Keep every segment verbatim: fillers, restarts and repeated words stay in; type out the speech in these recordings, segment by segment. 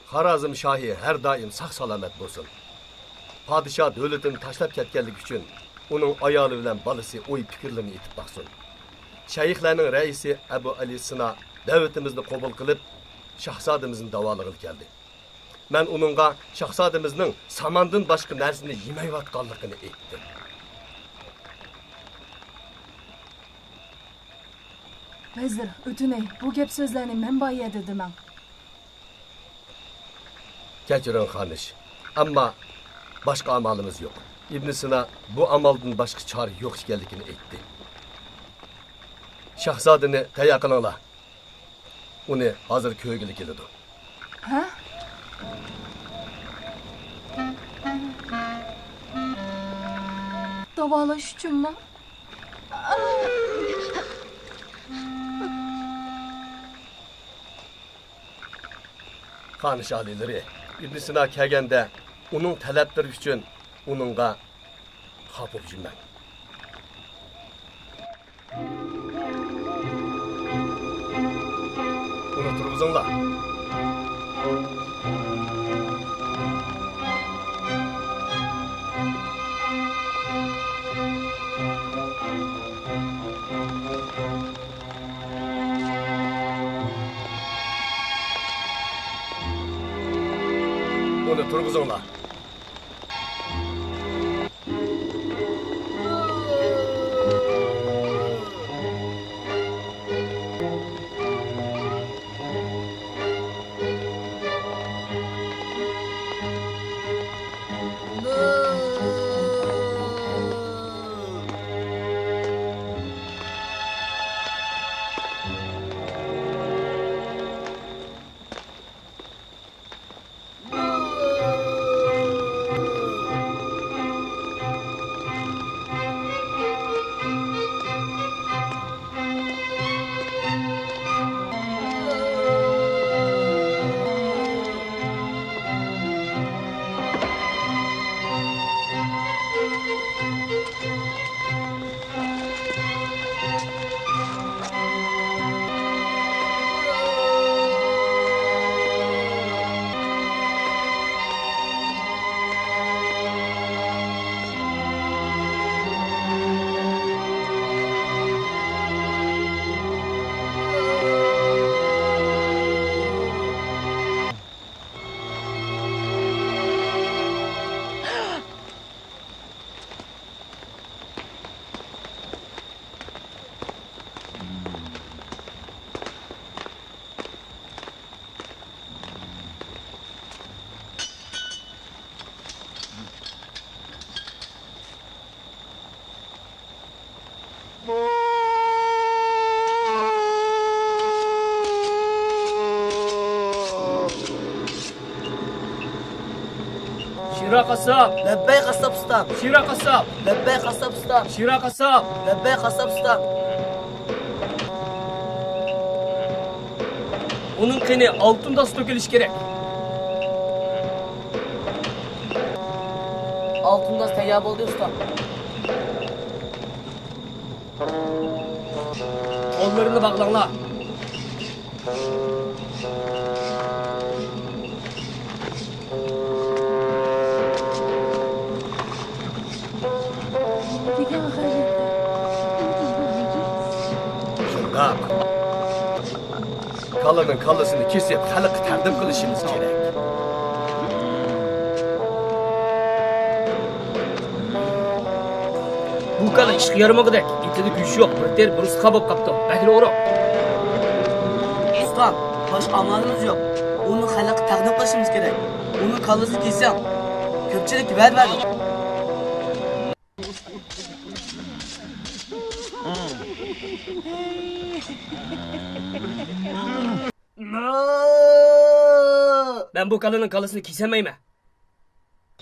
خارازم شاھى ھەر دائىم ساق-سالامەت بولسۇن. پادىشاھ دۆلىتىنى تاشلاپ كەتكەنلىكى ئۈچۈن ئۇنىڭ ئايالى بىلەن بالىسى ئوي-پىكىرلىرىنى ئېيتىپ باقسۇن. شەيخلەرنىڭ رەئىسى ئەبۇ ئەلى سىنا دەۋىتىمىزنى قوبۇل قىلىپ، شاھزادىمىزنى داۋالىغىلى كەلدى. مەن ئۇنىڭغا شاھزادىمىزنىڭ ساماندىن باشقا نەرسىنى يېمەيۋاتقانلىقىنى ئېيتتىم. ۋەزىر، ئۆتۈنەي، بۇ گەپ-سۆزلەرنى مەن بار يەردە دېمەڭ. كەچۈرۈڭ، خانىش، ئەمما باشقا ئامالىمىز يوق. ئىبن سىنا بۇ ئامالدىن باشقا چارە يوق ئىكەنلىكىنى ئېيتتى. شاھزادىنى تەييار قىلىڭلار. ئۇنى ھازىر كۆرگىلى كېلىدۇ. ھە؟ داۋالاش ئۈچۈنمۇ؟ خانىش ئالىيلىرى، ئىبن سىنا كەلگەندە ئۇنىڭ تەلەپلىرى ئۈچۈن ئۇنىڭغا خاپا بولۇپ يۈرمەڭ. ئۇنى تۇرغۇزۇڭلار. ئۇنى تۇرغۇزۇڭلار. شىرا قاسساپ! لەببەي قاسساپ ئۇستام! شىرا قاسساپ! لەببەي قاسساپ ئۇستام! شىرا قاسساپ! لەببەي قاسساپ ئۇستام! ئۇنىڭ قېنى ئالتۇن داستا تۆكۈلۈشى كېرەك. ئالتۇن داس تەييار بولدى ئۇستام. قوللىرىنى باغلاڭلار. شۇنداق. كالىنىڭ كاللىسىنى كېسىپ، خەلققە تەقدىم قىلىشىمىز كېرەك. بۇ كالا ئىشقا يارىمىغۇدەك، ئېتىدە گۆش يوق، بىر تېرە، بىر ئۇستىخان بولۇپ قاپتۇ. بەكلا ئورۇق. ئۇستام، باشقا ئامالىمىز يوق. ئۇنى خەلققە تەقدىم قىلىشىمىز كېرەك. ئۇنىڭ كاللىسىنى كېسسەڭ، كۆپچىلىككە ۋەدە بەردۇق. مەن بۇ كالىنىڭ كاللىسىنى كېسەلمەيمەن.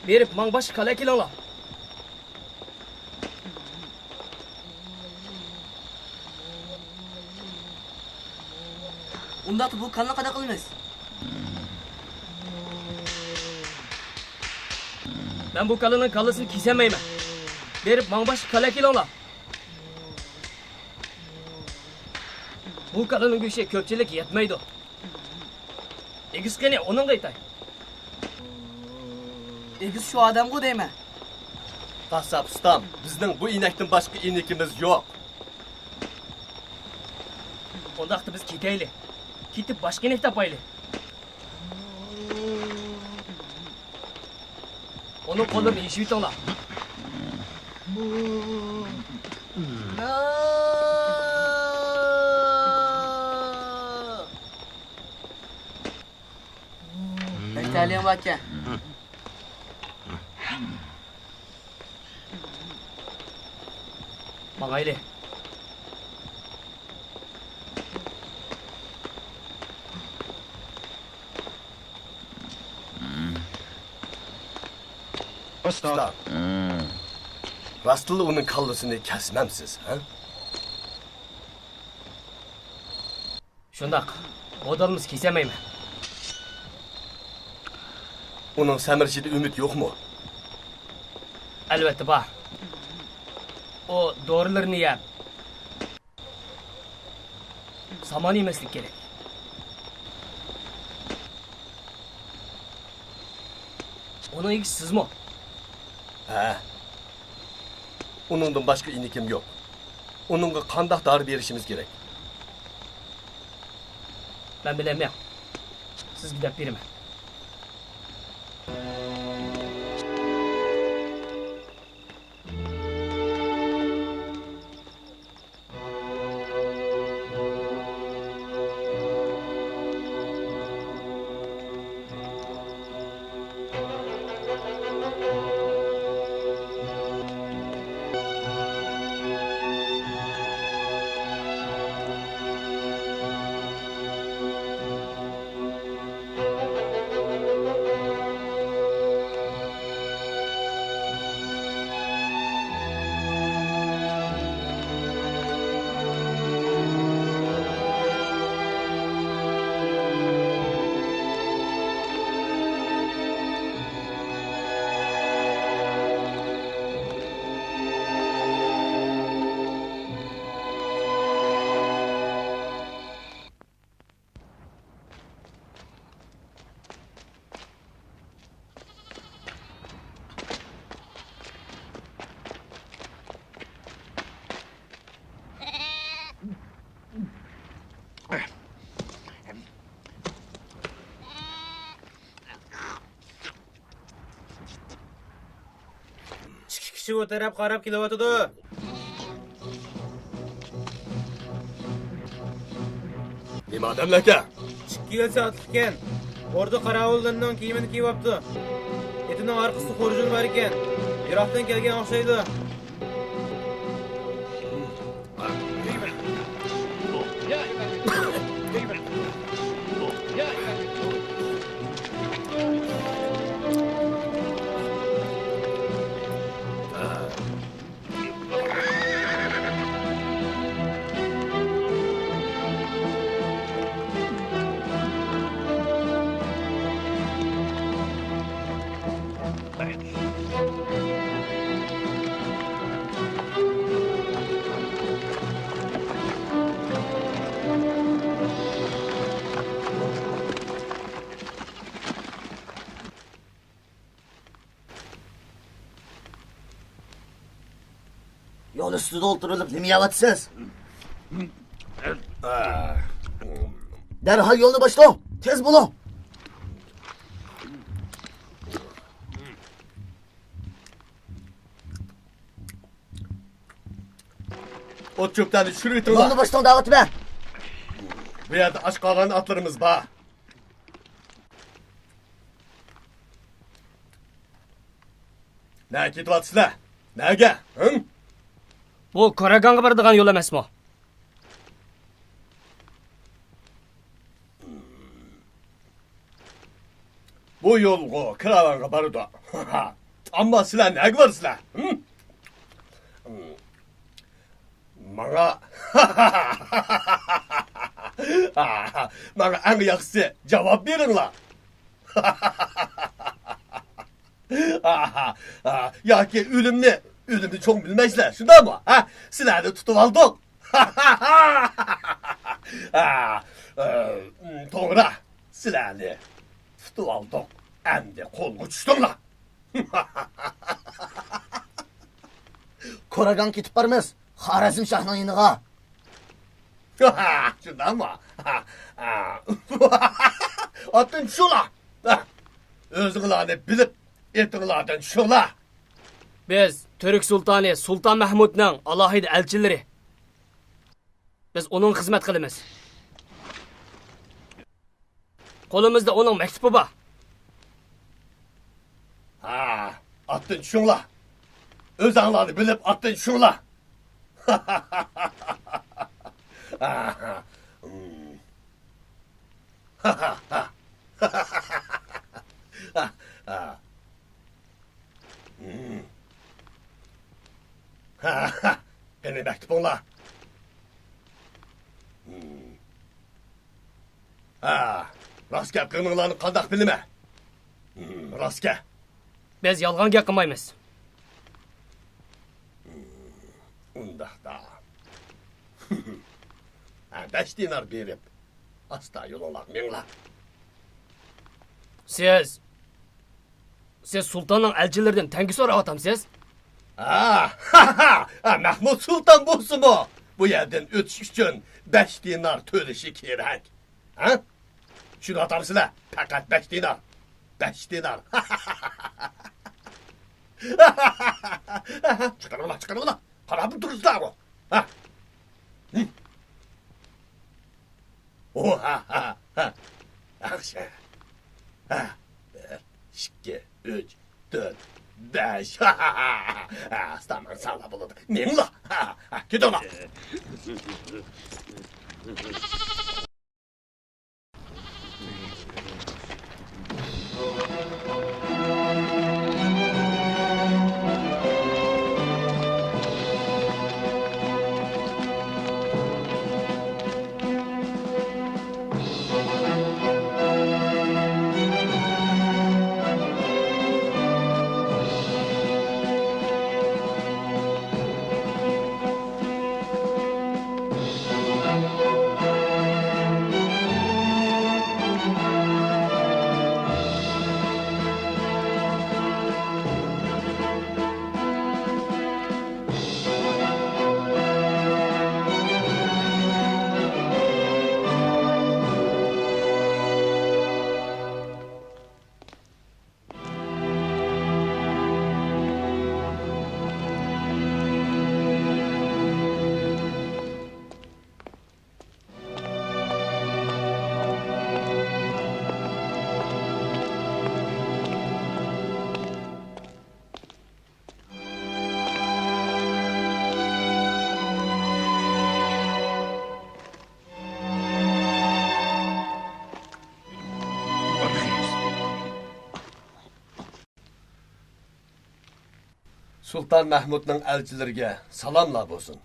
بېرىپ ماڭا باشقا كالا ئەكېلىڭلار. ئۇنداقتا بۇ كالىنى قانداق قىلىمىز؟ مەن بۇ كالىنىڭ كاللىسىنى كېسەلمەيمەن. بېرىپ ماڭا باشقا كالا ئەكېلىڭلار. بۇ كالىنىڭ گۆشى كۆپچىلىككە يەتمەيدۇ. ئىگىسى قېنى، ئۇنىڭغا ئېيتاي. ئىگىسى شۇ ئادەمغۇ دەيمەن. قاسساپ ئۇستام، بىزنىڭ بۇ ئىنەكتىن باشقا ئىنىكىمىز يوق. ئۇنداقتا بىز كېتەيلى. كېتىپ باشقا ئىنەك تاپايلى. ئۇنىڭ قوللىرىنى يېشىۋېتىڭلار. بەك تەلىيىڭ باركەن. ماڭايلى. ئۇستا. ئۇستا. راستتىنلا ئۇنىڭ كاللىسىنى كەسمەمسىز، ھە؟ شۇنداق، بولالمىسا كېسەلمەيمەن. ئۇنىڭ سەمرىشىدە ئۈمىد يوقمۇ؟ ئەلۋەتتە بار. ئۇ دورىلىرىنى يەپ، سامان يېمەسلىك كېرەك. ئۇنىڭ ئىگىسى سىزمۇ؟ ھە. ئۇنىڭدىن باشقا ئىنىكىم يوق. ئۇنىڭغا قانداق دارى بېرىشىمىز كېرەك؟ مەن بىلەن مېڭ. سىزگە دەپ بېرىمەن. ئىككى كىشى ئۇ تەرەپ قاراپ كېلىۋاتىدۇ. نېمە ئادەملەركەن؟ ئىككى يۈز ئاتلىقكەن. ئوردا قاراۋۇللىرىنىڭ كىيىمىنى كىيىۋاپتۇ. ئېتىنىڭ ئارقىسىدا خۇرجۇنى بار ئىكەن. يىراقتىن كەلگەن ئوخشايدۇ. يول ئۈستىدە ئولتۇرۇلۇپ نېمە يەۋاتىسىز؟ دەرھال يولنى باشلاڭ! تېز بولۇڭ! ئوت چۆپلەرنى چۈشۈرۈۋېتىڭلار. يولنى باشلاڭ دەۋاتىمەن. بۇ يەردە ئاچ قالغان ئاتلىرىمىز بار. نەگە كېتىۋاتىسىلەر؟ نەگە؟ ھىڭ؟ بۇ كوراگانغا بارىدىغان يول ئەمەسمۇ؟ بۇ يولغۇ كىراۋانغا بارىدۇ. ئەمما سىلەر نەگە بارىسىلەر؟ ھىم؟ ماڭا، ماڭا ئەڭ ياخشىسى جاۋاب بېرىڭلار. ياكى ئۆلۈمنى، ئۆلۈمنى چوڭ بىلمەيسىلەر، شۇنداقمۇ؟ ھە؟ سىلەرنى تۇتۇۋالدۇق. توغرا، سىلەرنى تۇتۇۋالدۇق. ئەمدى قولغا چۈشتۈڭلار. كوراگاڭ كېتىپ بارىمىز، خارەزم شاھنىڭ يېنىغا. شۇنداقمۇ؟ ئاتتىن چۈشۈڭلار! ئۆزۈڭلارنى بىلىپ، ئېتىڭلاردىن چۈشۈڭلار! بىز تۈرك سۇلتانى سۇلتان مەھمۇدنىڭ ئالاھىدە ئەلچىلىرى. بىز ئۇنىڭغا خىزمەت قىلىمىز. قولىمىزدا ئۇنىڭ مەكتۇبى بار. ھا، ئاتتىن چۈشۈڭلار. ئۆزۈڭلارنى بىلىپ، ئاتتىن چۈشۈڭلار. قېنى، مەكتۇپۇڭلار؟ ھە، راست گەپ قىلغىنىڭلارنى قانداق بىلىمەن؟ ھىم، راست گەپ. بىز يالغان گەپ قىلمايمىز. ئۇنداقتا. ھە، بەش دىنار بېرىپ، ئاستا يولۇڭلارغا مېڭىڭلار. سىز سىز سۇلتاننىڭ ئەلچىلىرىدىن تەڭگە سوراۋاتامسىز؟ ھا، ھا، ھا، ھا، مەھمۇد سۇلتان بولسىمۇ، بۇ يەردىن ئۆتۈش ئۈچۈن بەش دىنار تۆلىشى كېرەك. ھە؟ چۈشىنىۋاتامسىلەر؟ پەقەت بەش دىنار. بەش دىنار. چىقىرىڭلار، چىقىرىڭلار. قاراپ تۇرۇڭلارغۇ. ھە؟ ھە؟ ئوھا، ھا، ھا. ياخشى. ھا، بىر، ئىككى، ئۈچ، تۆت، بەش. ھا، ھا، ھا، ھا. ھا، ئاستا ماڭساڭلار بولىدۇ. مېڭىڭلار. ھا، ھا، كېتىڭلار. سۇلتان مەھمۇدنىڭ ئەلچىلىرىگە سالاملار بولسۇن.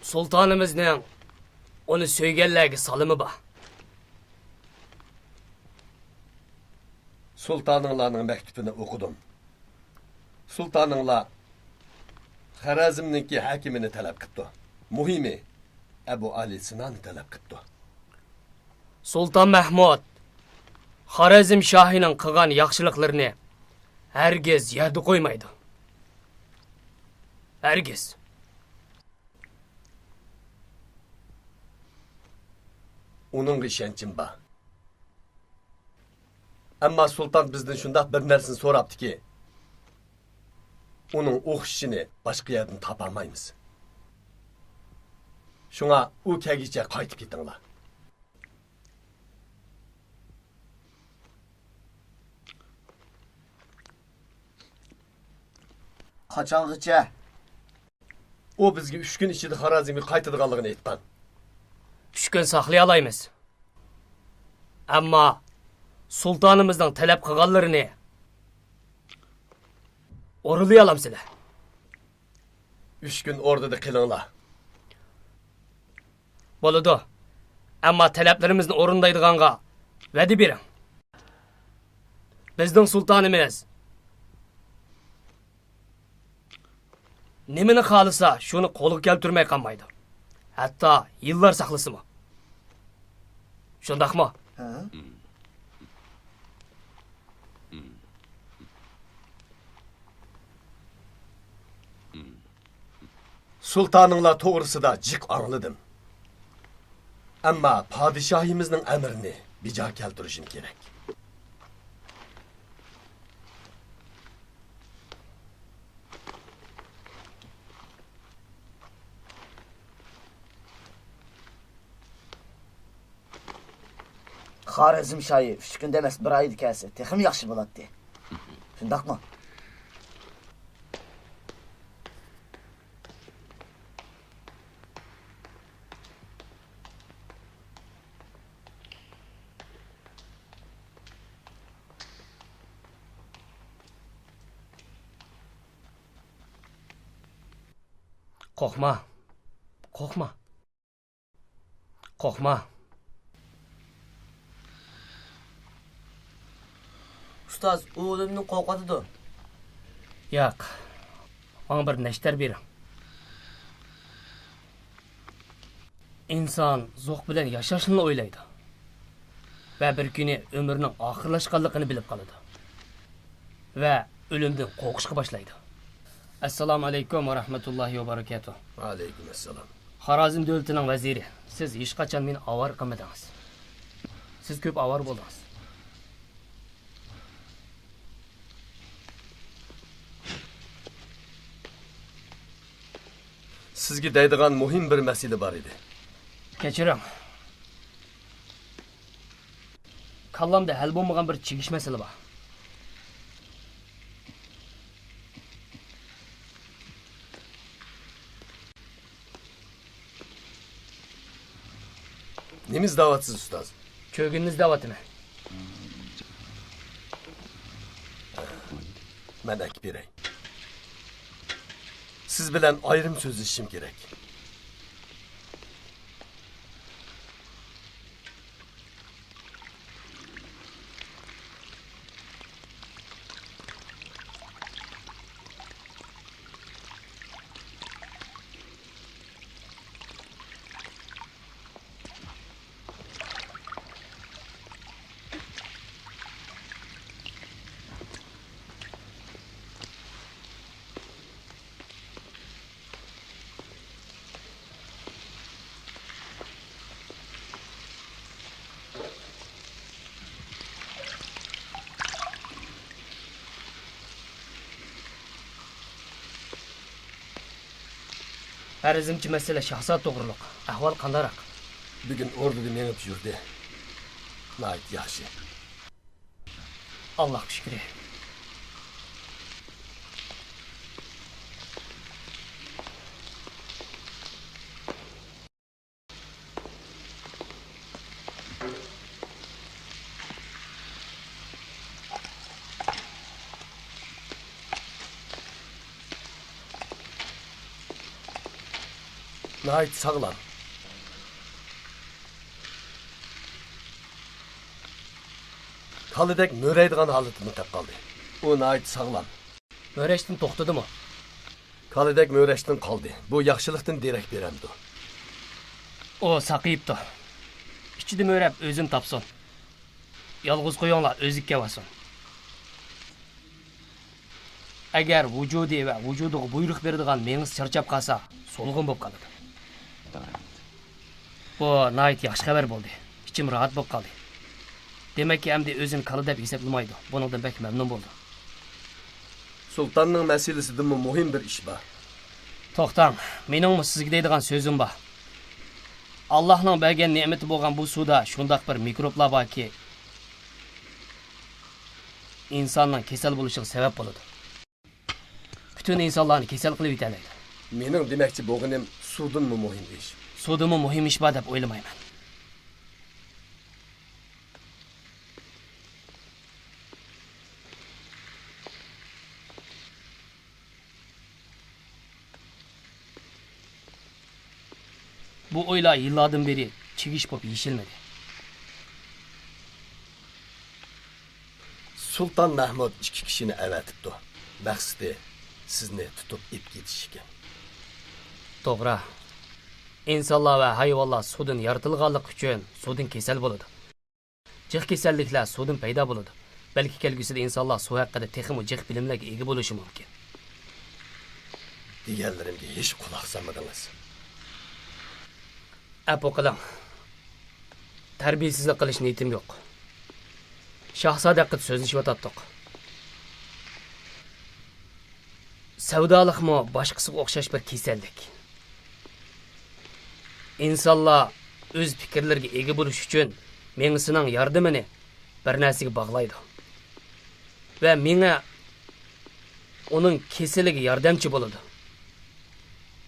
سۇلتانىمىزنىڭ ئۇنى سۆيگەنلەرگە سالىمى بار. سۇلتانىڭلارنىڭ مەكتۇپىنى ئوقۇدۇم. سۇلتانىڭلار خارەزمنىڭكى ھاكىمىنى تەلەپ قىپتۇ. مۇھىمى، ئەبۇ ئالى سىنانى تەلەپ قىپتۇ. سۇلتان مەھمۇد خارەزم شاھىنىڭ قىلغان ياخشىلىقلىرىنى ھەرگىز يەردە قويمايدۇ. ھەرگىز. ئۇنىڭغا ئىشەنچىم بار. ئەمما سۇلتان بىزدىن شۇنداق بىر نەرسىنى سوراپتىكى، ئۇنىڭ ئوخشىشىنى باشقا يەردىن تاپالمايمىز. شۇڭا ئۇ كەلگىچە قايتىپ كېتىڭلار. قاچانغىچە؟ ئۇ بىزگە ئۈچ كۈن ئىچىدە خارەزمگە قايتىدىغانلىقىنى ئېيتقان. ئۈچ كۈن ساقلىيالايمىز. ئەمما سۇلتانىمىزنىڭ تەلەپ قىلغانلىرىنى ئورۇنلىيالامسىلەر؟ ئۈچ كۈن ئوردىدا قېلىڭلار. بولىدۇ. ئەمما تەلەپلىرىمىزنى ئورۇندايدىغانغا ۋەدە بېرىڭ. بىزنىڭ سۇلتانىمىز نېمىنى خالىسا، شۇنى قولغا كەلتۈرمەي قالمايدۇ. ھەتتا يىللار ساقلىسىمۇ. شۇنداقمۇ؟ ھە؟ سۇلتانىڭلار توغرىسىدا جىق ئاڭلىدىم. ئەمما پادىشاھىمىزنىڭ ئەمرىنى بىجا كەلتۈرۈشۈم كېرەك. خارەزم شاھى ئۈچ كۈندە ئەمەس، بىر ئايدا كەلسە، تېخىمۇ ياخشى بولاتتى. شۇنداقمۇ؟ قورقما. قورقما. قورقما. ئۇستاز، ئۇ ئۆلۈمدىن قورقۇۋاتىدۇ. ياق. ماڭا بىر نەشتەر بېرىڭ. ئىنسان زوق بىلەن ياشاشنىلا ئويلايدۇ. ۋە بىر كۈنى ئۆمرىنىڭ ئاخىرلاشقانلىقىنى بىلىپ قالىدۇ. ۋە ئۆلۈمدىن قورقۇشقا باشلايدۇ. ئەسسالامۇ ئەلەيكۇم ۋە رەھمەتۇللاھى ۋە بەرىكاتۇھ. ۋەئەلەيكۇم ئەسسالام. خارازم دۆلىتىنىڭ ۋەزىرى، سىز ھېچقاچان مېنى ئاۋارە قىلمىدىڭىز. سىز كۆپ ئاۋارە بولدىڭىز. سىزگە دەيدىغان مۇھىم بىر مەسىلە بار ئىدى. كەچۈرۈڭ. كاللامدا ھەل بولمىغان بىر چىگىش مەسىلە بار. نېمە ئىزدەۋاتىسىز، ئۇستاز؟ چۆگۈننى ئىزدەۋاتىمەن. مەن ئەكىپ بېرەي. سىز بىلەن ئايرىم سۆزلىشىشىم كېرەك. ھەرىزىمچە مەسىلە شاھزادە توغرۇلۇق. ئەھۋال قانداقراق؟ بۈگۈن ئوردىدا مېڭىپ يۈردى. ناھايىتى ياخشى. ئاللاھقا شۈكرى. ناھايىتى ساغلام. كالىدەك مۆرەيدىغان ھالىتىنى تېپىپ قالدى. ئۇ ناھايىتى ساغلام. مۆرەشتىن توختىدىمۇ؟ كالىدەك مۆرەشتىن قالدى. بۇ ياخشىلىقتىن دېرەك بېرەمدۇ؟ ئۇ ساقىيىپتۇ. ئىچىدە مۆرەپ ئۆزىنى تاپسۇن. يالغۇز قويۇڭلار، ئۆزى كېلىۋالسۇن. ئەگەر ۋۇجۇدى ۋە ۋۇجۇدىغا بۇيرۇق بېرىدىغان مېڭىسى چارچاپ قالسا، سولغۇن بولۇپ قالىدۇ. بۇ ناھايىتى ياخشى خەۋەر بولدى. ئىچىم راھەت بولۇپ قالدى. دېمەككى، ئەمدى ئۆزىنى كالا دەپ ھېسابلىمايدۇ. بۇنىڭدىن بەك مەمنۇن بولدۇم. سۇلتاننىڭ مەسىلىسىدىنمۇ مۇھىم بىر ئىش بار. توختاڭ، مېنىڭمۇ سىزگە دەيدىغان سۆزۈم بار. ئاللاھنىڭ بەرگەن نېمىتى بولغان بۇ سۇدا شۇنداق بىر مىكروبلار باركى، ئىنساننىڭ كېسەل بولۇشىغا سەۋەب بولىدۇ. پۈتۈن ئىنسانلارنى كېسەل قىلىۋېتەلەيدۇ. مېنىڭ دېمەكچى بولغىنىم سۇدىنمۇ مۇھىم ئىش. سۇدىنمۇ مۇھىم ئىش بار دەپ ئويلىمايمەن. بۇ ئويلار يىللاردىن بېرى چىگىش بولۇپ يېشىلمىدى. سۇلتان مەھمۇد ئىككى كىشىنى ئەۋەتىپتۇ. مەقسىتى سىزنى تۇتۇپ ئېلىپ كېتىش ئىكەن. توغرا. ئىنسانلار ۋە ھايۋانلار سۇدىن يارىتىلغانلىقى ئۈچۈن سۇدىن كېسەل بولىدۇ. جىق كېسەللىكلەر سۇدىن پەيدا بولىدۇ. بەلكى كەلگۈسىدە ئىنسانلار سۇ ھەققىدە تېخىمۇ جىق بىلىملەرگە ئىگە بولۇشى مۇمكىن. دېگەنلىرىمگە ھېچ قۇلاق سالمىدىڭىز. ئەپۇ قىلىڭ. تەربىيەسىزلىك قىلىش نىيىتىم يوق. شاھزادە ھەققىدە سۆزلىشىۋاتاتتۇق. سەۋدالىقمۇ باشقىسىغا ئوخشاش بىر كېسەللىك. ئىنسانلار ئۆز پىكىرلىرىگە ئىگە بولۇش ئۈچۈن مېڭىسىنىڭ ياردىمىنى بىر نەرسىگە باغلايدۇ. ۋە مېڭە ئۇنىڭ كېسىلىگە ياردەمچى بولىدۇ.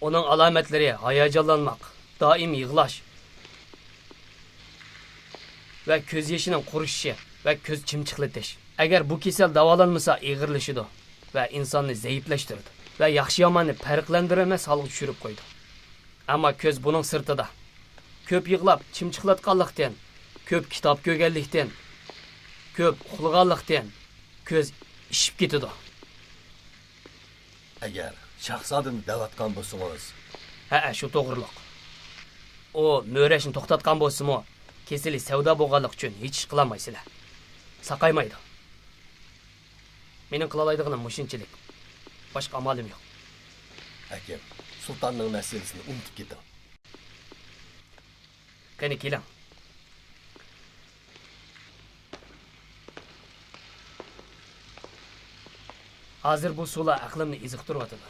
ئۇنىڭ ئالامەتلىرى ھاياجانلانماق، دائىم يىغلاش ۋە كۆز يېشىنىڭ قۇرۇشۇشى ۋە كۆز چىمچىقلىتىش. ئەگەر بۇ كېسەل داۋالانمىسا، ئېغىرلىشىدۇ ۋە ئىنساننى زەئىپلەشتۈرىدۇ ۋە ياخشى-ياماننى پەرقلەندۈرەلمەس ھالغا چۈشۈرۈپ قويىدۇ. ئەمما كۆز بۇنىڭ سىرتىدا. كۆپ يىغلاپ، چىمچىقلاتقانلىقتىن، كۆپ كىتاب كۆرگەنلىكتىن، كۆپ ئۇخلىغانلىقتىن كۆز ئىششىپ كېتىدۇ. ئەگەر شاھزادىنى دەۋاتقان بولسىڭىز. ھەئە، شۇ توغرۇلۇق. ئۇ مۆرەشنى توختاتقان بولسىمۇ، كېسىلى سەۋدا بولغانلىقى ئۈچۈن ھېچ ئىش قىلالمايسىلەر. ساقايمايدۇ. مېنىڭ قىلالايدىغىنىم مۇشۇنچىلىك. باشقا ئامالىم يوق. ھەكىم، سۇلتاننىڭ مەسىلىسىنى ئۇنتۇپ كېتىڭ. قېنى، كېلىڭ. ھازىر بۇ سۇلار ئەقلىمنى ئېزىقتۇرۇۋاتىدۇ.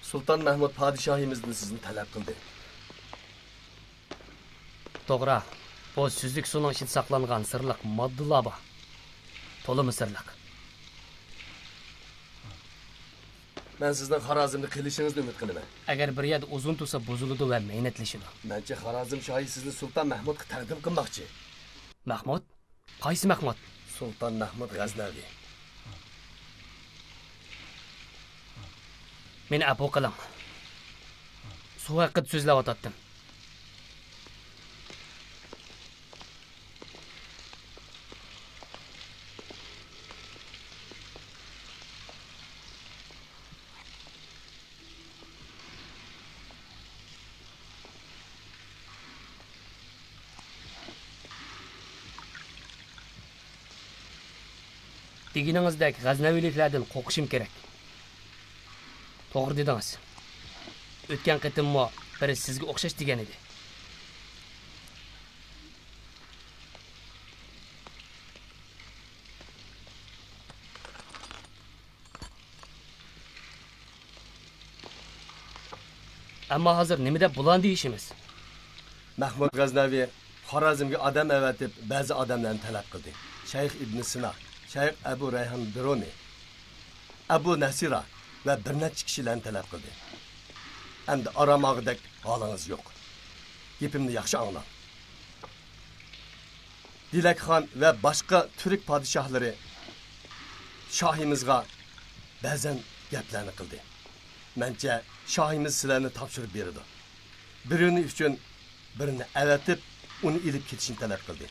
سۇلتان مەھمۇد پادىشاھىمىزدىن سىزنى تەلەپ قىلدى. توغرا، بۇ سۈزۈك سۇنىڭ ئىچىدە ساقلانغان سىرلىق ماددىلار بار. تولىمۇ سىرلىق. مەن سىزنىڭ خارازمدا قېلىشىڭىزنى ئۈمىد قىلىمەن. ئەگەر بىر يەردە ئۇزۇن تۇرسا، بۇزۇلىدۇ ۋە مەينەتلىشىدۇ. مەنچە خارازم شاھى سىزنى سۇلتان مەھمۇدقا تەقدىم قىلماقچى. مەھمۇد؟ قايسى مەھمۇد؟ سۇلتان مەھمۇد غەزنەۋى. مېنى ئەپۇ قىلىڭ. سۇ ھەققىدە سۆزلەۋاتاتتىم. دېگىنىڭىزدەك غەزنەۋىلىكلەردىن قورقۇشۇم كېرەك. توغرا دېدىڭىز. ئۆتكەن قېتىممۇ بىرى سىزگە ئوخشاش دېگەن ئىدى. ئەمما ھازىر نېمە دەپ بۇلارنى دېيىشىمىز؟ مەھمۇد غەزنەۋى خارازمگە ئادەم ئەۋەتىپ، بەزى ئادەملەرنى تەلەپ قىلدى. شەيخ ئىبن سىنا، شەيخ ئەبۇ رەيھان بىرۇنى، ئەبۇ نەسىرا ۋە بىر نەچچە كىشىلەرنى تەلەپ قىلدى. ئەمدى ئارام ئالغۇدەك ھالىڭىز يوق. گېپىمنى ياخشى ئاڭلاڭ. دىلەكخان ۋە باشقا تۈرك پادىشاھلىرى شاھىمىزغا بەزەن گەپلەرنى قىلدى. مەنچە، شاھىمىز سىلەرنى تاپشۇرۇپ بېرىدۇ. بىرۇنى ئۈچۈن بىرىنى ئەۋەتىپ، ئۇنى ئېلىپ كېتىشنى تەلەپ قىلدى.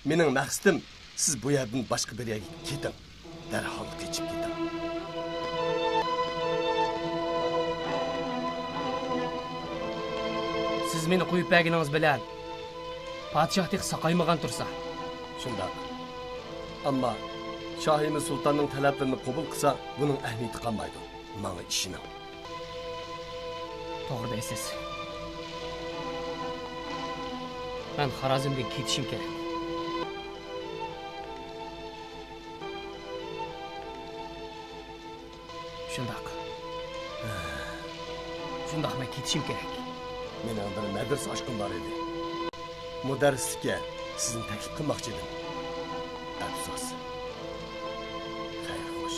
مېنىڭ مەقسىتىم، سىز بۇ يەردىن باشقا بىر يەرگە كېتىڭ. دەرھال قېچىپ كېتىڭ. سىز مېنى قويۇپ بەرگىنىڭىز بىلەن پادىشاھ تېخى ساقايمىغان تۇرسا. شۇنداق. ئەمما شاھىمىز سۇلتاننىڭ تەلەپلىرىنى قوبۇل قىلسا، بۇنىڭ ئەھمىيىتى قالمايدۇ. ماڭا ئىشىنىڭ. توغرا دەيسىز. مەن خارازمدىن كېتىشىم كېرەك. شۇنداق. شۇنداق، مەن كېتىشىم كېرەك. مېنىڭ بىر مەدرىسە ئاچقۇم بار ئىدى. مۇدەررىسلىككە سىزنى تەكلىپ قىلماقچى ئىدىم. ئەپسۇس. خەير خوش.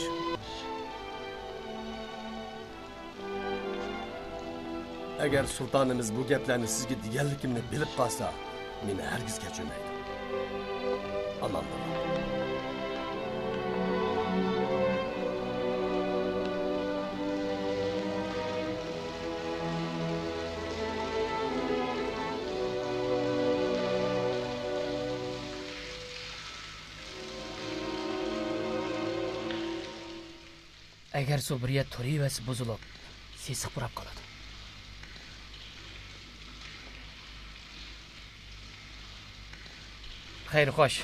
ئەگەر سۇلتانىمىز بۇ گەپلەرنى سىزگە دېگەنلىكىمنى بىلىپ قالسا، مېنى ھەرگىز كەچۈرمەيدۇ. ئامان بولۇڭ. ئەگەر سۇ بىر يەردە تۇرۇۋەرسە بۇزۇلۇپ، سېسىق پۇراپ قالىدۇ. خەير، خوش.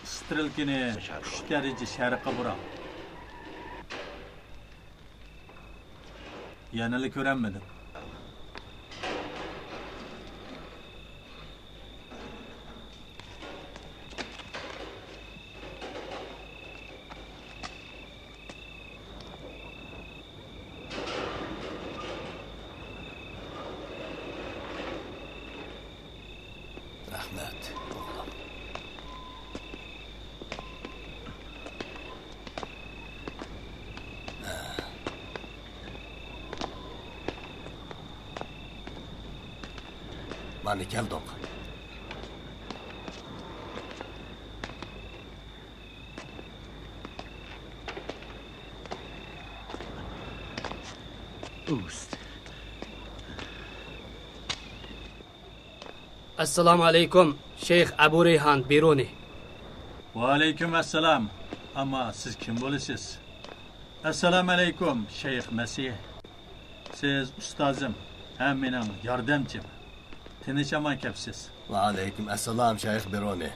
ئىسترېلكىنى ئۈچ دەرىجە شەرققە بۇراڭ. يەنىلا كۆرەلمىدىم. رەھمەت، ئوغلۇم. مانا كەلدۇق. ئەسسالامۇ ئەلەيكۇم، شەيخ ئەبۇ رەيھان بىرۇنى. ۋەئەلەيكۇم ئەسسالام. ئەمما سىز كىم بولىسىز؟ ئەسسالامۇ ئەلەيكۇم، شەيخ مەسىھ. سىز ئۇستازىم ھەم مېنىڭ ياردەمچىم. تىنچ-ئامان كەپسىز. ۋەئەلەيكۇم ئەسسالام، شەيخ بىرۇنى.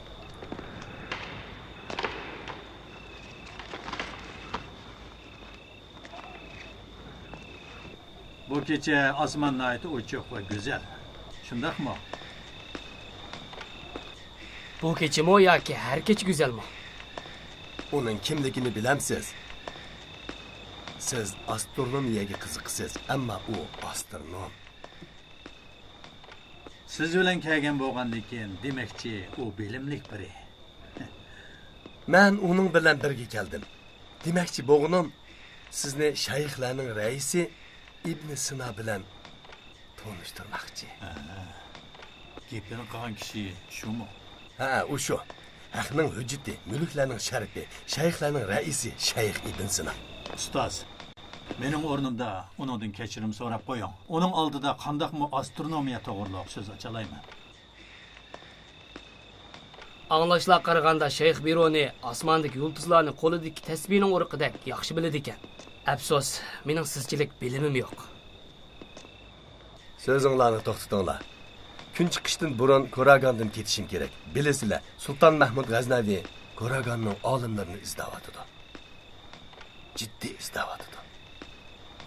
بۇ كېچە ئاسمان ناھايىتى ئوچۇق ۋە گۈزەل. شۇنداقمۇ؟ بۇ كېچىمۇ ياكى ھەر كېچە گۈزەلمۇ؟ ئۇنىڭ كىملىكىنى بىلەمسىز؟ سىز ئاسترونومىيەگە قىزىقىسىز، ئەمما ئۇ ئاسترونوم. سىز بىلەن كەلگەن بولغاندىكىن، دېمەكچى، ئۇ بىلىملىك بىرى. مەن ئۇنىڭ بىلەن بىرگە كەلدىم. دېمەكچى بولغىنىم، سىزنى شەيخلەرنىڭ رەئىسى ئىبن سىنا بىلەن تونۇشتۇرماقچى. ھە، گېپىنى قىلغان كىشى شۇمۇ؟ ھە، ئۇ شۇ. ھەقنىڭ ھۆججىتى، مۈلۈكلەرنىڭ شەرىپى، شەيخلەرنىڭ رەئىسى شەيخ ئىبن سىنا. ئۇستاز، مېنىڭ ئورنۇمدا ئۇنىڭدىن كەچۈرۈم سوراپ قويۇڭ. ئۇنىڭ ئالدىدا قانداقمۇ ئاسترونومىيە توغرۇلۇق سۆز ئاچالايمەن. ئاڭلاشلارغا قارىغاندا، شەيخ بىرۇنى ئاسماندىكى يۇلتۇزلارنى قولىدىكى تەسبىھىنىڭ ئۇرۇقىدەك ياخشى بىلىدىكەن. ئەپسۇس، مېنىڭ سىزچىلىك بىلىمىم يوق. سۆزۈڭلارنى توختىتىڭلار. كۈن چىقىشتىن بۇرۇن كوراگاندىن كېتىشىم كېرەك. بىلىسىلەر، سۇلتان مەھمۇد غەزنەۋى كوراگاننىڭ ئالىملىرىنى ئىزدەۋاتىدۇ. جىددىي ئىزدەۋاتىدۇ.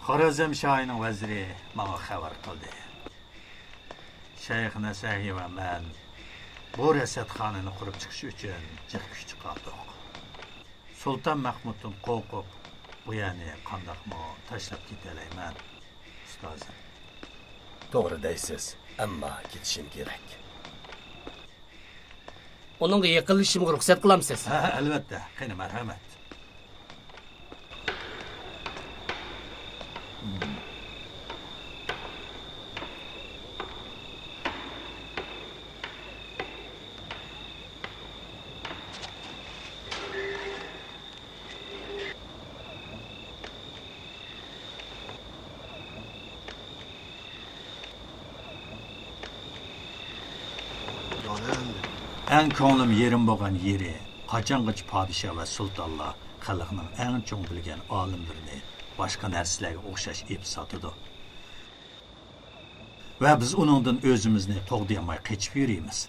خارەزم شاھىنىڭ ۋەزىرى ماڭا خەۋەر قىلدى. شەيخ نەسەھى ۋە مەن بۇ رەسەتخانىنى قۇرۇپ چىقىش ئۈچۈن جىق كۈچ چىقاردۇق. سۇلتان مەھمۇدتىن قورقۇپ، بۇ يەرنى قانداقمۇ تاشلاپ كېتەلەيمەن، ئۇستازىم. توغرا دەيسىز، ئەمما كېتىشىم كېرەك. ئۇنىڭغا يېقىنلىشىشىمغا رۇخسەت قىلامسىز؟ ھە، ئەلۋەتتە. قېنى، مەرھەمەت. ئەڭ كۆڭلۈم يېرىم بولغان يېرى، قاچانغىچە پادىشاھ ۋە سۇلتانلار خەلقنىڭ ئەڭ چوڭ بىلگەن ئالىملىرىنى باشقا نەرسىلەرگە ئوخشاش ئېپىپ ساتىدۇ. ۋە بىز ئۇنىڭدىن ئۆزىمىزنى قوغدىيالماي قېچىپ يۈرىمىز.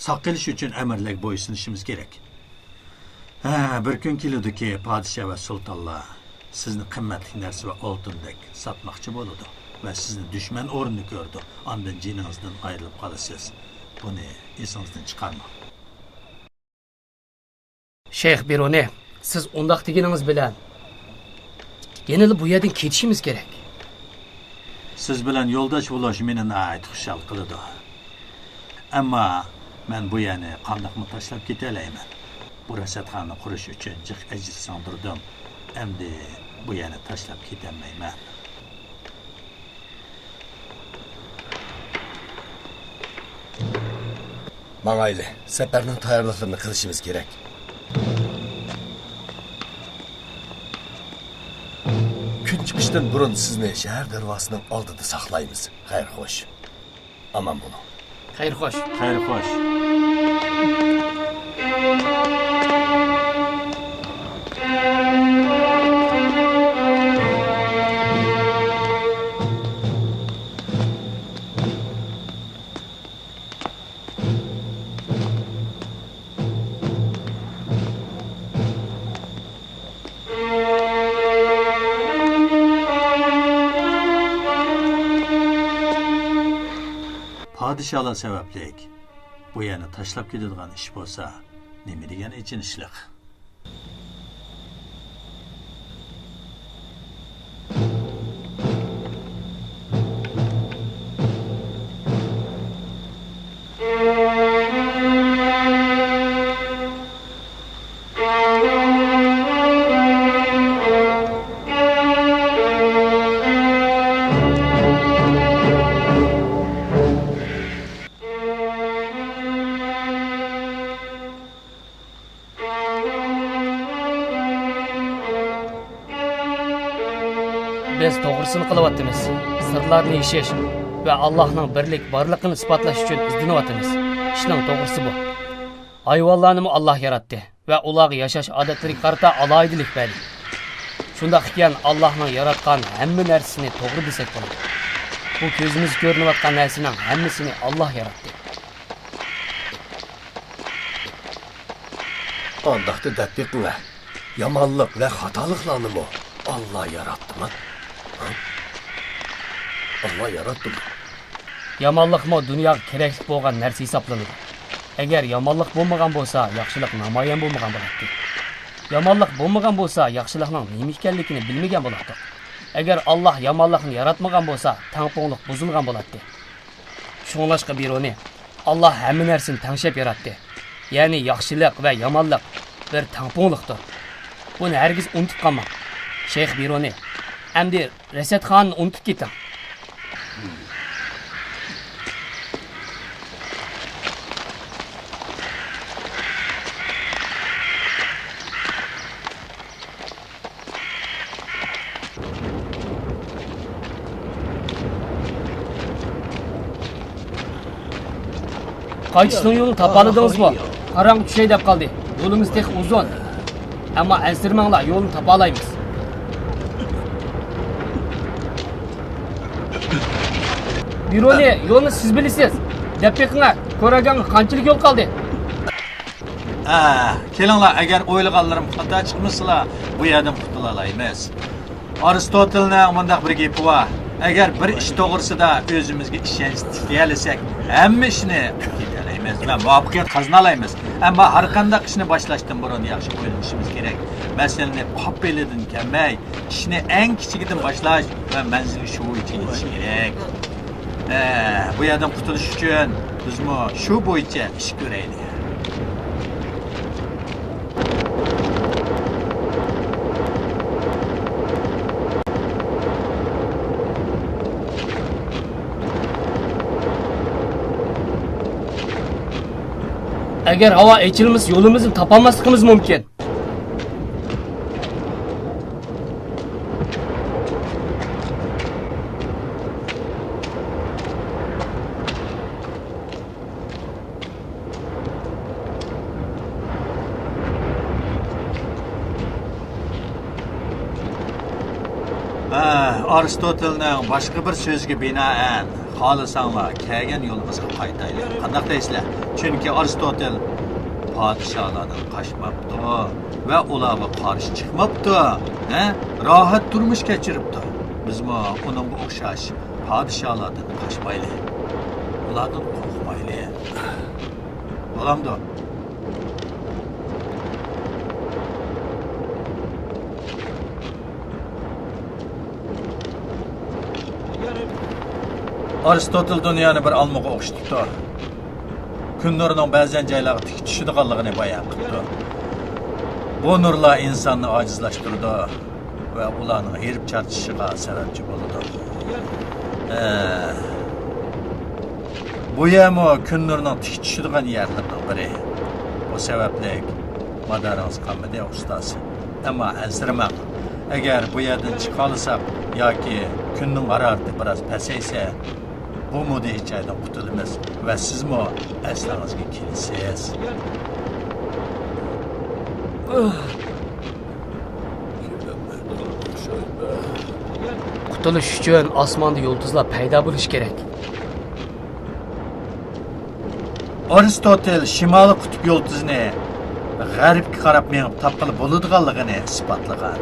ساقلىنىش ئۈچۈن ئەمىرلەرگە بويسۇنۇشىمىز كېرەك. ھە، بىر كۈن كېلىدۇكى، پادىشاھ ۋە سۇلتانلار سىزنى قىممەتلىك نەرسە ۋە ئالتۇندەك ساتماقچى بولىدۇ ۋە سىزنى دۈشمەن ئورنىدا كۆرىدۇ. ئاندىن جېنىڭىزدىن ئايرىلىپ قالىسىز. بۇنى ئېسىڭىزدىن چىقارماڭ. شەيخ بىرۇنى، سىز ئۇنداق دېگىنىڭىز بىلەن، يەنىلا بۇ يەردىن كېتىشىمىز كېرەك. سىز بىلەن يولداش بولۇش مېنى ناھايىتى خۇشال قىلىدۇ. ئەمما مەن بۇ يەرنى قانداقمۇ تاشلاپ كېتەلەيمەن؟ بۇ رەسەتخانىنى قۇرۇش ئۈچۈن جىق ئەجىر سىڭدۈردۈم. ئەمدى بۇ يەرنى تاشلاپ كېتەلمەيمەن. ماڭايلى، سەپەرنىڭ تەييارلىقلىرىنى قىلىشىمىز كېرەك. كۈن چىقىشتىن بۇرۇن سىزنى شەھەر دەرۋازىسىنىڭ ئالدىدا ساقلايمىز. خەير خوش. ئامان بولۇڭ. خەير خوش. خەير خوش. پادىشاھلار سەۋەبلىك بۇ يەرنى تاشلاپ كېتىدىغان ئىش بولسا، نېمە دېگەن ئېچىنىشلىق. بىز توغرىسىنى قىلىۋاتىمىز. سىرلارنى يېشىش ۋە ئاللاھنىڭ بىرلىك بارلىقىنى ئىسپاتلاش ئۈچۈن ئىزدىنىۋاتىمىز. ئىشنىڭ توغرىسى بۇ. ھايۋانلارنىمۇ ئاللاھ ياراتتى ۋە ئۇلارغا ياشاش ئادەتلىرىگە قارىتا ئالاھىدىلىك بەردى. شۇنداق ئىكەن، ئاللاھنىڭ ياراتقان ھەممە نەرسىسىنى توغرا دېسەك بولىدۇ. بۇ كۆزىمىزگە كۆرۈنۈۋاتقان نەرسىنىڭ ھەممىسىنى ئاللاھ ياراتتى. ئانداقتا دەپ بېقىڭە، يامانلىق ۋە خاتالىقلارنىمۇ ئاللا ياراتتىمۇ؟ ھە؟ ئاللا ياراتتىمۇ؟ يامانلىقمۇ دۇنياغا كېرەكلىك بولغان نەرسە ھېسابلىنىدۇ. ئەگەر يامانلىق بولمىغان بولسا، ياخشىلىق نامايان بولمىغان بولاتتى. يامانلىق بولمىغان بولسا، ياخشىلىقنىڭ نېمە ئىكەنلىكىنى بىلمىگەن بولاتتۇق. ئەگەر ئاللا يامانلىقنى ياراتمىغان بولسا، تەڭپۇڭلۇق بۇزۇلغان بولاتتى. شۇڭلاشقا بىرۇنى، ئاللا ھەممە نەرسىنى تەڭشەپ ياراتتى. يەنى ياخشىلىق ۋە يامانلىق بىر تەڭپۇڭلۇقتۇر. بۇنى ھەرگىز ئۇنتۇپ قالماڭ. شەيخ بىرۇنى، ئەمدى رەسەتخانىنى ئۇنتۇپ كېتىڭ. قايتىشنىڭ يولىنى تاپالىدىڭىزمۇ؟ قاراڭغۇ چۈشەي دەپ قالدى. يولىمىز تېخى ئۇزۇن. ئەمما ئەنسىرىمەڭلار، يولنى تاپالايمىز. بىرونى، يولنى سىز بىلىسىز. دەپ بېقىڭە، كوراگاڭغا قانچىلىك يول قالدى؟ ئە، كېلىڭلار، ئەگەر ئويلىغانلىرىم خاتا چىقمىسىلا، بۇ يەردىن قۇتۇلالايمىز. ئارستوتىلنىڭ مۇنداق بىر گېپى بار، ئەگەر بىر ئىش توغرىسىدا ئۆزىمىزگە ئىشەنچ تىكلىيەلىسەك، ھەممە ئىشنى قىلىپ كېتەلەيمىز ۋە مۇۋەپپەقىيەت قازىنالايمىز. ئەمما ھەرقانداق ئىشنى باشلاشتىن بۇرۇن ياخشى ئويلىنىشىمىز كېرەك. مەسىلىنى قاپ بېلىدىن كەلمەي، ئىشنى ئەڭ كىچىكىدىن باشلاش ۋە مەنزىلگە شۇ بويىچە يېتىش كېرەك. ئە، بۇ يەردىن قۇتۇلۇش ئۈچۈن بىزمۇ شۇ بويىچە ئىش كۆرەيلى. ئەگەر ھاۋا ئېچىلمىسا، يولىمىزنى تاپالماسلىقىمىز مۇمكىن. ئارستوتېلنىڭ باشقا بىر سۆزىگە بىنائەن، خالىساڭلار كەلگەن يولىمىزغا قايتايلى. قانداق دەيسىلەر؟ چۈنكى ئارستوتېل پادىشاھلاردىن قاچماپتۇ ۋە ئۇلارغا قارشى چىقماپتۇ. ھە؟ راھەت تۇرمۇش كەچۈرۈپتۇ. بىزمۇ ئۇنىڭغا ئوخشاش پادىشاھلاردىن قاچمايلى. ئۇلاردىن قورقمايلى. بولامدۇ؟ ئارستوتېل دۇنيانى بىر ئالمىغا ئوخشىتىپتۇ. كۈن نۇرىنىڭ بەزەن جايلارغا تىك چۈشىدىغانلىقىنى بايان قىپتۇ. بۇ نۇرلار ئىنساننى ئاجىزلاشتۇرىدۇ ۋە ئۇلارنىڭ ھېرىپ چارچىشىغا سەۋەبچى بولىدۇ. ئە، بۇ يەرمۇ كۈن نۇرىنىڭ تىك چۈشىدىغان يەرلىرىنىڭ بىرى. بۇ سەۋەبلىك مادارىڭىز قانمىدى، ئۇستاز. ئەمما ئەنسىرىمەڭ. ئەگەر بۇ يەردىن چىقالىساق ياكى كۈننىڭ ھارارىتى بىراز پەسەيسە، بۇ مۇدھىش جايدىن قۇتۇلىمىز ۋە سىزمۇ ئەسلىڭىزگە كېلىسىز. قۇتۇلۇش ئۈچۈن ئاسماندا يۇلتۇزلار پەيدا بولۇشى كېرەك. ئارستوتېل شىمالىي قۇتۇپ يۇلتۇزىنى غەربكە قاراپ مېڭىپ تاپقىلى بولىدىغانلىقىنى ئىسپاتلىغان.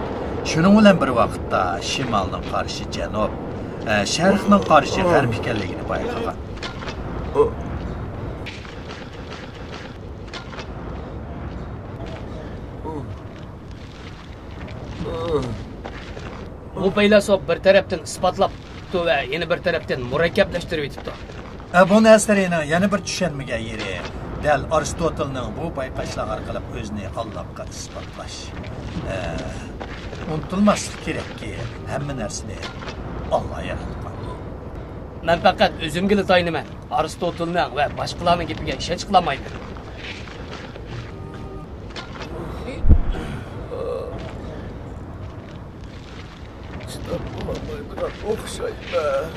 شۇنىڭ بىلەن بىر ۋاقىتتا شىمالنىڭ قارىشى جەنۇب، ئە، شەرقنىڭ قارىشى غەرب ئىكەنلىكىنى بايقىغان. بۇ پەيلاسوپ بىر تەرەپتىن ئىسپاتلاپتۇ ۋە يەنە بىر تەرەپتىن مۇرەككەپلەشتۈرۈۋېتىپتۇ. ئە، بۇ نەسەرىينىڭ يەنە بىر چۈشەنمىگەن يېرى، دەل ئارستوتېلنىڭ بۇ بايقاشلار ئارقىلىق ئۆزىنى ئاللاغا ئىسپاتلاش. ئە، ئۇنتۇلماسلىق كېرەككى، ھەممە نەرسىنى ئاللا ياراتقان. مەن پەقەت ئۆزۈمگىلا تايىنىمەن. ئارستوتېلنىڭ ۋە باشقىلارنىڭ گېپىگە ئىشەنچ قىلالمايمەن. چىداپ بولالمايدىغان ئوخشايمەن.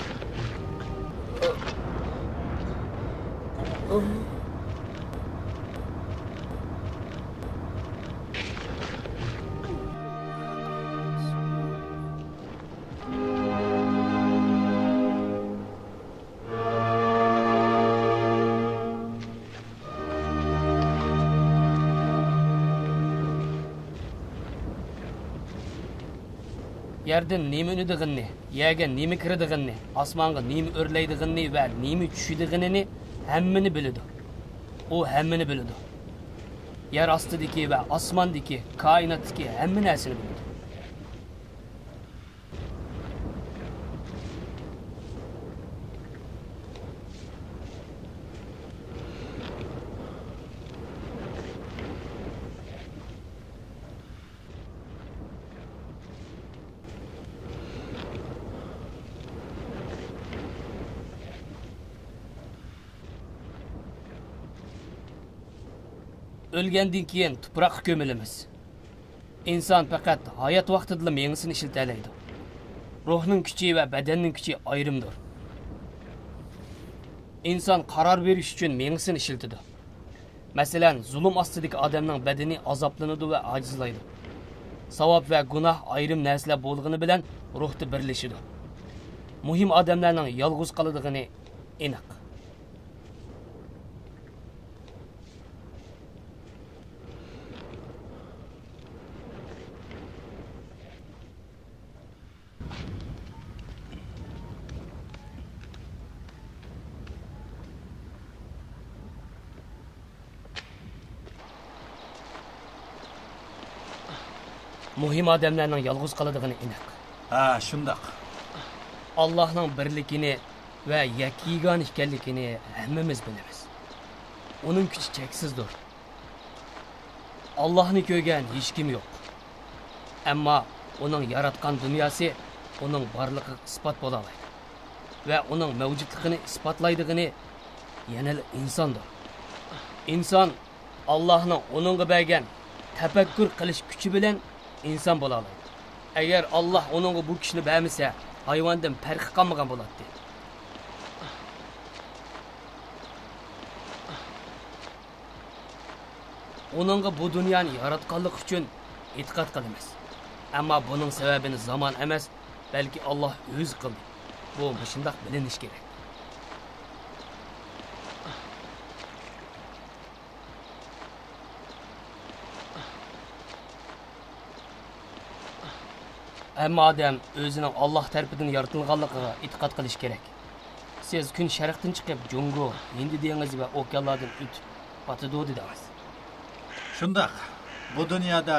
يەردىن نېمە ئۈنىدىغىنىنى، يەرگە نېمە كىرىدىغىنىنى، ئاسمانغا نېمە ئۆرلەيدىغىنىنى ۋە نېمە چۈشىدىغىنىنى ھەممىنى بىلىدۇ. ئۇ ھەممىنى بىلىدۇ. يەر ئاستىدىكى ۋە ئاسماندىكى، كائىناتتىكى ھەممە نەرسىنى بىلىدۇ. ئۆلگەندىن كېيىن تۇپراققا كۆمۈلىمىز. ئىنسان پەقەت ھايات ۋاقتىدىلا مېڭىسىنى ئىشلىتەلەيدۇ. روھنىڭ كۈچى ۋە بەدەننىڭ كۈچى ئايرىمدۇر. ئىنسان قارار بېرىش ئۈچۈن مېڭىسىنى ئىشلىتىدۇ. مەسىلەن، زۇلۇم ئاستىدىكى ئادەمنىڭ بەدىنى ئازابلىنىدۇ ۋە ئاجىزلايدۇ. ساۋاب ۋە گۇناھ ئايرىم نەرسىلەر بولغىنى بىلەن روھتا بىرلىشىدۇ. مۇھىم ئادەملەرنىڭ يالغۇز قالىدىغىنى ئېنىق. مۇھىم ئادەملەرنىڭ يالغۇز قالىدىغىنى ئېنىق. ھە، شۇنداق. ئاللاھنىڭ بىرلىكىنى ۋە يەككە يېگانە ئىكەنلىكىنى ھەممىمىز بىلىمىز. ئۇنىڭ كۈچى چەكسىزدۇر. ئاللاھنى كۆرگەن ھېچكىم يوق. ئەمما ئۇنىڭ ياراتقان دۇنياسى ئۇنىڭ بارلىقىغا ئىسپات بولالايدۇ. ۋە ئۇنىڭ مەۋجۇتلۇقىنى ئىسپاتلايدىغىنى يەنىلا ئىنساندۇر. ئىنسان ئاللاھنىڭ ئۇنىڭغا بەرگەن تەپەككۇر قىلىش كۈچى بىلەن ئىنسان بولالايدۇ. ئەگەر ئاللاھ ئۇنىڭغا بۇ كۈچنى بەرمىسە، ھايۋاندىن پەرقى قالمىغان بولاتتى. ئۇنىڭغا بۇ دۇنيانى ياراتقانلىقى ئۈچۈن ئېتىقاد قىلىمىز. ئەمما بۇنىڭ سەۋەبىنى زامان ئەمەس، بەلكى ئاللاھ ئۆزى قىلدى. بۇ مۇشۇنداق بىلىنىشى كېرەك. ھەممە ئادەم ئۆزىنىڭ ئاللاھ تەرىپىدىن يارىتىلغانلىقىغا ئېتىقاد قىلىشى كېرەك. سىز كۈن شەرقتىن چىقىپ، جۇڭگو، ھىندى دېڭىزى ۋە ئوكيانلاردىن ئۆتۈپ باتىدۇ دېدىڭىز. شۇنداق. بۇ دۇنيادا،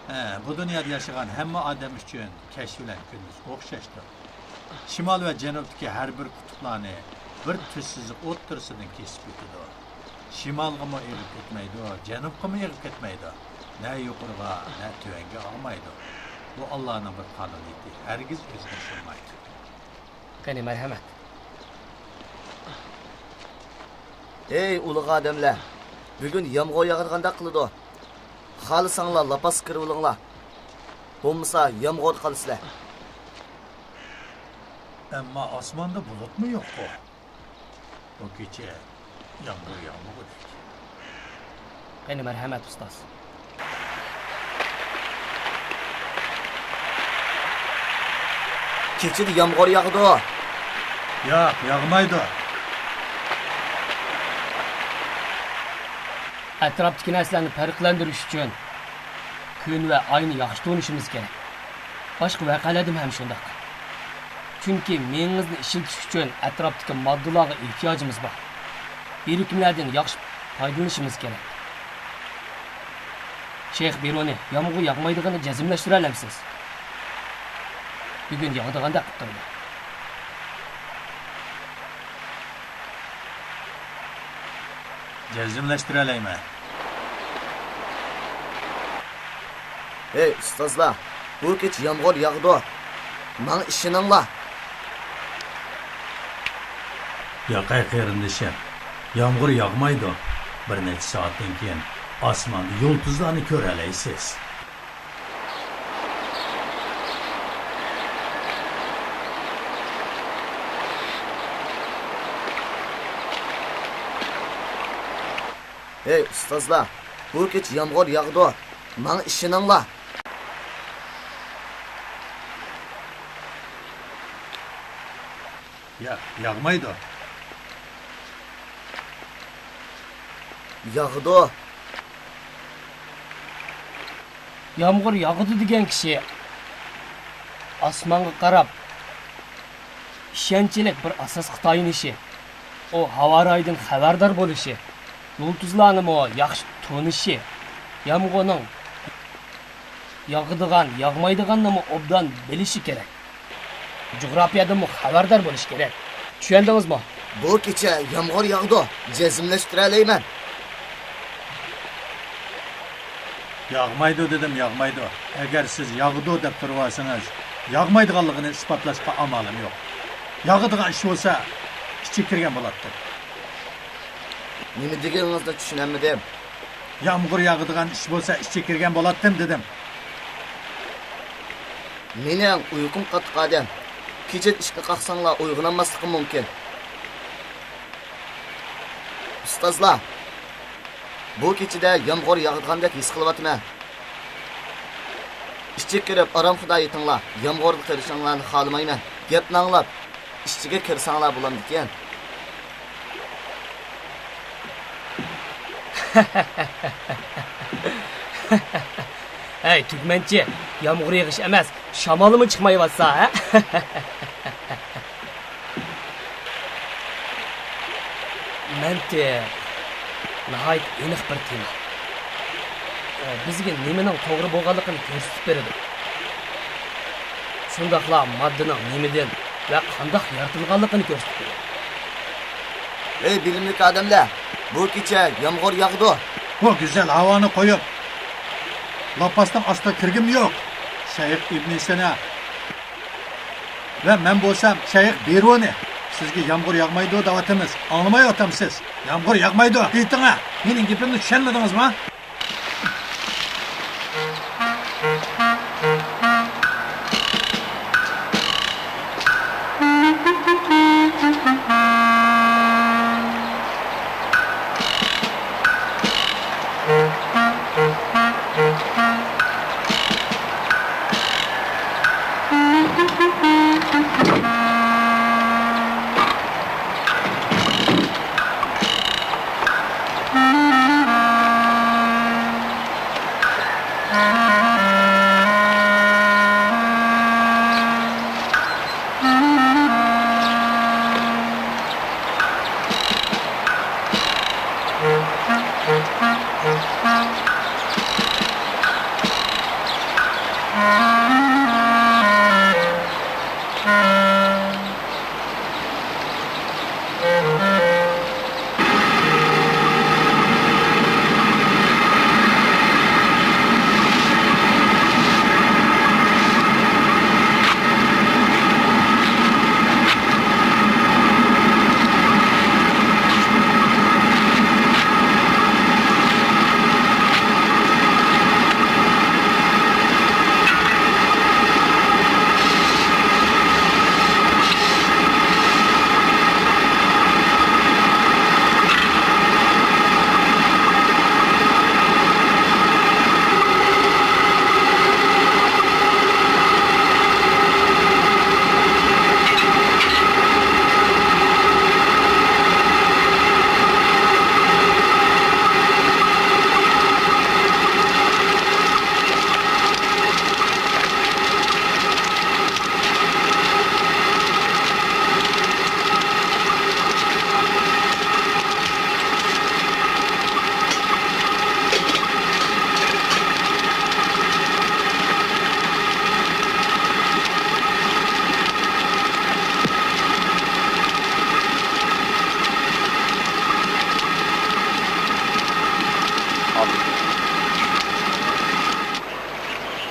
ھە، بۇ دۇنيادا ياشىغان ھەممە ئادەم ئۈچۈن كەچ بىلەن كۈندۈز ئوخشاشتۇر. شىمال ۋە جەنۇبتىكى ھەر بىر قۇتۇپلارنى بىر تۈز سىزىق ئوتتۇرىسىدىن كېسىپ ئۆتىدۇ. شىمالغىمۇ ئېغىپ كەتمەيدۇ، جەنۇبقىمۇ ئېغىپ كەتمەيدۇ. نە يۇقىرىغا، نە تۆۋەنگە ئاغمايدۇ. بۇ ئاللانىڭ بىر قانۇنىيىتى، ھەرگىز ئۆزگىرىشەلمەيدۇ. قېنى، مەرھەمەت. ھەي، ئۇلۇغ ئادەملەر! بۈگۈن يامغۇر ياغىدىغاندەك قىلىدۇ. خالىساڭلار لاپاس كىرىۋېلىڭلار. بولمىسا يامغۇردا قالىسىلەر. ئەمما ئاسماندا بۇلۇتمۇ يوققۇ. بۇ كېچە يامغۇر ياغمىغۇدەك. قېنى، مەرھەمەت، ئۇستاز. كېچىدە يامغۇر ياغىدۇ. ياق، ياغمايدۇ. ئەتراپتىكى نەرسىلەرنى پەرقلەندۈرۈش ئۈچۈن كۈن ۋە ئاينى ياخشى تونۇشىمىز كېرەك. باشقا ۋەقەلەردىمۇ ھەم شۇنداق. چۈنكى مېڭىمىزنى ئىشلىتىش ئۈچۈن ئەتراپتىكى ماددىلارغا ئېھتىياجىمىز بار. بىرىكمىلەردىن ياخشى پايدىلىنىشىمىز كېرەك. شەيخ بىرۇنى، يامغۇر ياغمايدىغىنىنى جەزملەشتۈرەلەمسىز؟ بۈگۈن ياغىدىغاندەك قىلىپ تۇرىدۇ. جەزملەشتۈرەلەيمەن. ھەي، ئۇستازلار، بۇ كېچە يامغۇر ياغىدۇ. ماڭا ئىشىنىڭلار. ياقەي قېرىندىشىم، يامغۇر ياغمايدۇ. بىر نەچچە سائەتتىن كېيىن ئاسماندا يۇلتۇزلارنى كۆرەلەيسىز. ھەي، ئۇستازلار، بۇ كېچە يامغۇر ياغىدۇ. ماڭا ئىشىنىڭلار. ياق، ياغمايدۇ. ياغىدۇ. يامغۇر ياغىدۇ دېگەن كىشى ئاسمانغا قاراپ ئىشەنچلىك بىر ئاساسقا تايىنىشى، ئۇ ھاۋا رايىدىن خەۋەردار بولۇشى، يۇلتۇزلارنىمۇ ياخشى تونۇشى، يامغۇرنىڭ ياغىدىغان، ياغمايدىغاننىمۇ ئوبدان بىلىشى كېرەك. جۇغراپىيەدىنمۇ خەۋەردار بولۇش كېرەك. چۈشەندىڭىزمۇ؟ بۇ كېچە يامغۇر ياغىدۇ، جەزملەشتۈرەلەيمەن. ياغمايدۇ دېدىم، ياغمايدۇ. ئەگەر سىز ياغىدۇ دەپ تۇرۇۋالسىڭىز، ياغمايدىغانلىقىنى ئىسپاتلاشقا ئامالىم يوق. ياغىدىغان ئىش بولسا، ئىچىگە كىرگەن بولاتتىم. نېمە دېگىنىڭىزنى چۈشىنەلمىدىم. يامغۇر ياغىدىغان ئىش بولسا، ئىچىگە كىرگەن بولاتتىم دېدىم. مېنىڭ ئۇيقۇم قاتتىق ئادەم. كېچىدە ئىشقا قاقساڭلار ئويغىنالماسلىقىم مۇمكىن. ئۇستازلار، بۇ كېچىدە يامغۇر ياغىدىغاندەك ھېس قىلىۋاتىمەن. ئىچىگە كىرىپ ئارامخۇدا يېتىڭلار، يامغۇردا قېلىشىڭلارنى خالىمايمەن. گەپنى ئاڭلاپ، ئىچىگە كىرسەڭلار بولامدىكىن؟ ھەي، تۈگمەنچى، يامغۇر يېغىش ئەمەس، شامالمۇ چىقمايۋاتسا، ھە؟ مەنتىق ناھايىتى ئېنىق بىر تېما. ئە، بىزگە نېمىنىڭ توغرا بولغانلىقىنى كۆرسىتىپ بېرىدۇ. شۇنداقلا ماددىنىڭ نېمىدىن ۋە قانداق يارىتىلغانلىقىنى كۆرسىتىپ بېرىدۇ. ھەي، بىلىملىك ئادەملەر، بۇ كېچە يامغۇر ياغىدۇ. بۇ گۈزەل ھاۋانى قويۇپ، لاپاسنىڭ ئاستىغا كىرگۈم يوق. شەيخ ئىبنى سىنا ۋە مەن بولسام شەيخ بىرۇنى. سىزگە يامغۇر ياغمايدۇ دەۋاتىمىز. ئاڭلىمايۋاتامسىز؟ يامغۇر ياغمايدۇ دېيىتىڭە. مېنىڭ گېپىمنى چۈشەنمىدىڭىزمۇ؟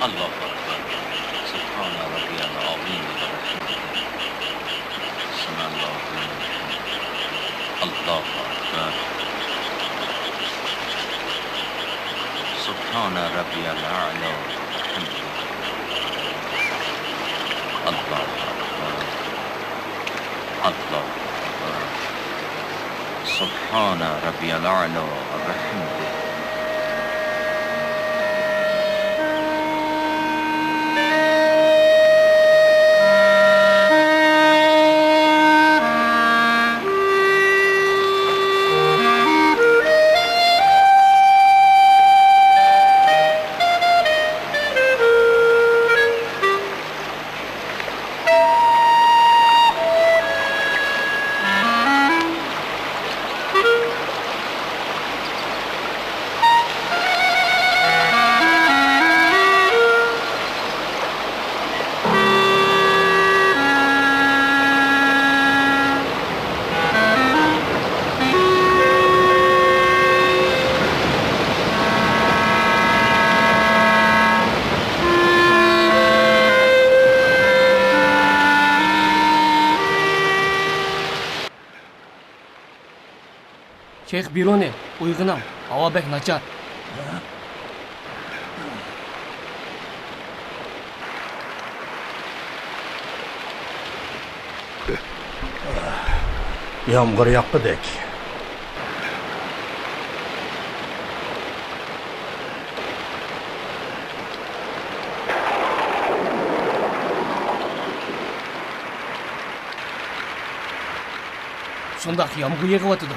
الله أكبر. سبحان ربي العظيم وبحمده. سمع الله لمن حمده. الله أكبر. سبحان ربي الأعلى وبحمده. الله أكبر. الله أكبر. سبحان ربي الأعلى وبحمده. شەيخ بىرۇنى، ئويغىنىڭ، ھاۋا بەك ناچار. يامغۇر ياغقۇدەك. شۇنداق يامغۇر يېغىۋاتىدۇ.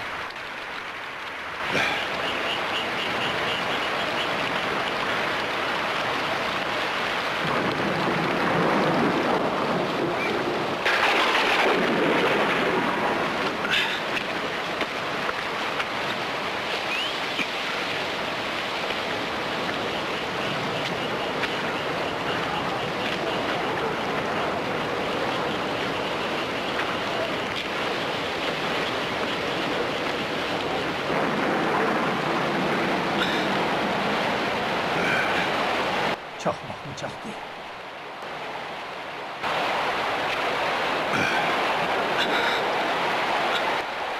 چاقماقمۇ چاقتى.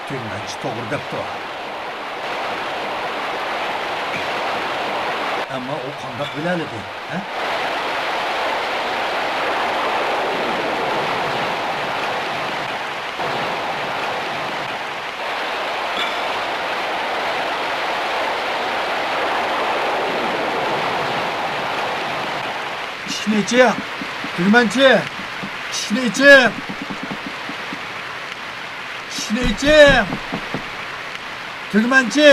تۈگمەنچى توغرا دەپتۇ. ئەمما ئۇ قانداق بىلەلىدى، ھە؟ ئىشىكنى ئېچىڭ! تۈگمەنچى! ئىشىكنى ئېچىڭ! ئىشىكنى ئېچىڭ! تۈگمەنچى!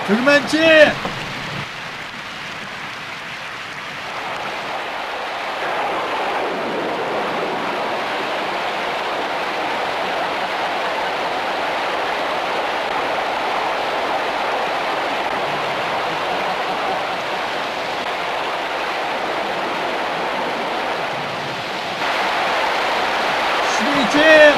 تۈگمەنچى! ئىشىكنى ئېچىڭ!